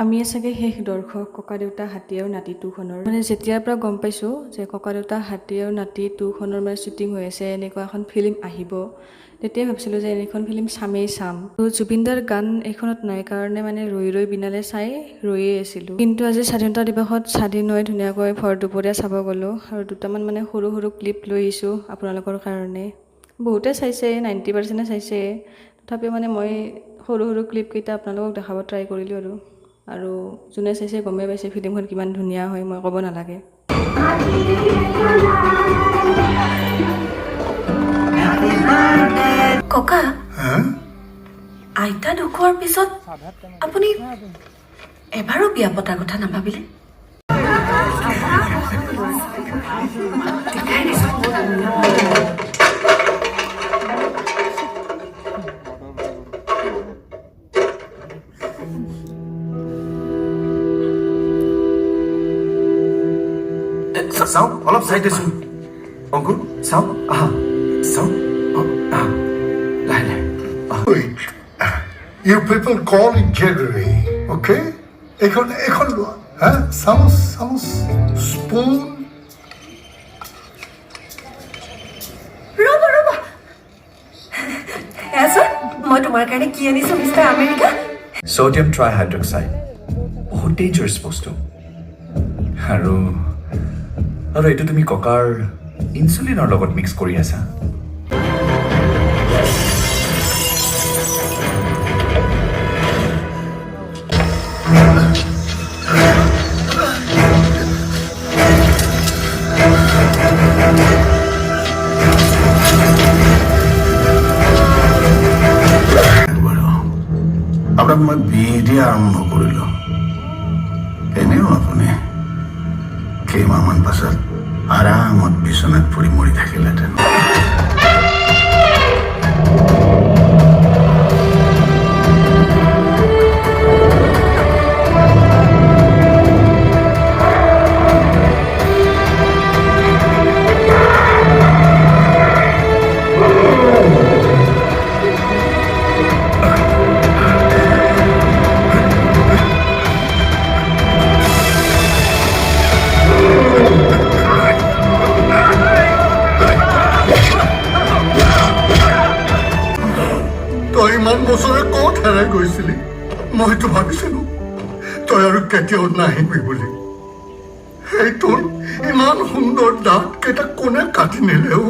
আমিয়ে চাগে শেষ দৰ্শক ককা দেউতা হাতী আৰু নাতি 2খনৰ। মানে যেতিয়াৰ পৰা গম পাইছোঁ যে ককা দেউতা হাতী আৰু নাতি 2খনৰ মানে শ্বুটিং হৈ আছে, এনেকুৱা এখন ফিল্ম আহিব, তেতিয়াই ভাবিছিলোঁ যে এনেখন ফিল্ম চামেই চাম। তো জুবিনদাৰ গান এইখনত নাই কাৰণে মানে ৰৈ ৰৈ বিনালে চাই ৰৈয়ে আছিলোঁ। কিন্তু আজি স্বাধীনতা দিৱসত স্বাধীন হৈ ধুনীয়াকৈ ভৰ দুপৰীয়া চাব গ'লোঁ আৰু দুটামান মানে সৰু সৰু ক্লিপ লৈ আহিছোঁ আপোনালোকৰ কাৰণে। বহুতে চাইছে, 90%-এ চাইছে, তথাপিও মানে মই সৰু সৰু ক্লিপকেইটা আপোনালোকক দেখাব ট্ৰাই কৰিলোঁ আৰু আৰু যোনে চাইছে গমেই পাইছে ফিল্মখন কিমান ধুনীয়া হয়, মই ক'ব নালাগে। ককা, আইতা ঢুকোৱাৰ পিছত আপুনি এবাৰো বিয়া পতাৰ কথা নাভাবিলে? চাওঁ, অলপ চাই দেচোন। অংকুৰ, চাওঁ, আহা, চাওঁ। অ, আহা, লাহে লাহে। Wait. You people call it jaggery, okay? এখন এখন লোৱা, হা, চামুচ, চামুচ, স্পুন। ৰ'ব ৰ'ব, এয়া চোৱা, মই তোমাৰ কাৰণে কি আনিছো মিষ্টাৰ আমেৰিকা। ছ'ডিয়াম ট্ৰাইহাইড্ৰক্সাইড বহুত ডেঞ্জাৰাছ বস্তু আৰু আৰু এইটো তুমি ককাৰ ইনচুলিনৰ লগত মিক্স কৰি আছা। বাৰু, আপোনাক মই বিহ দিয়া আৰম্ভ কৰিলোঁ। এনেও আপুনি কেইমাহমান পাছত আৰামত বিচনাত পৰি মৰি থাকিলেহেঁতেন। তই ইমান বছৰে ক'ত হেৰাই গৈছিলি? মইতো ভাবিছিলো তই আৰু কেতিয়াও নাহিবি বুলি। সেই তোৰ ইমান সুন্দৰ দাঁত কেইটা কোনে কাটি নিলেও?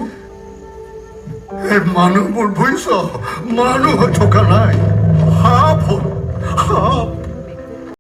এই মানুহবোৰ, বুজিছ, মানুহ হৈ থকা নাই, সাপ হ'ল সাপ।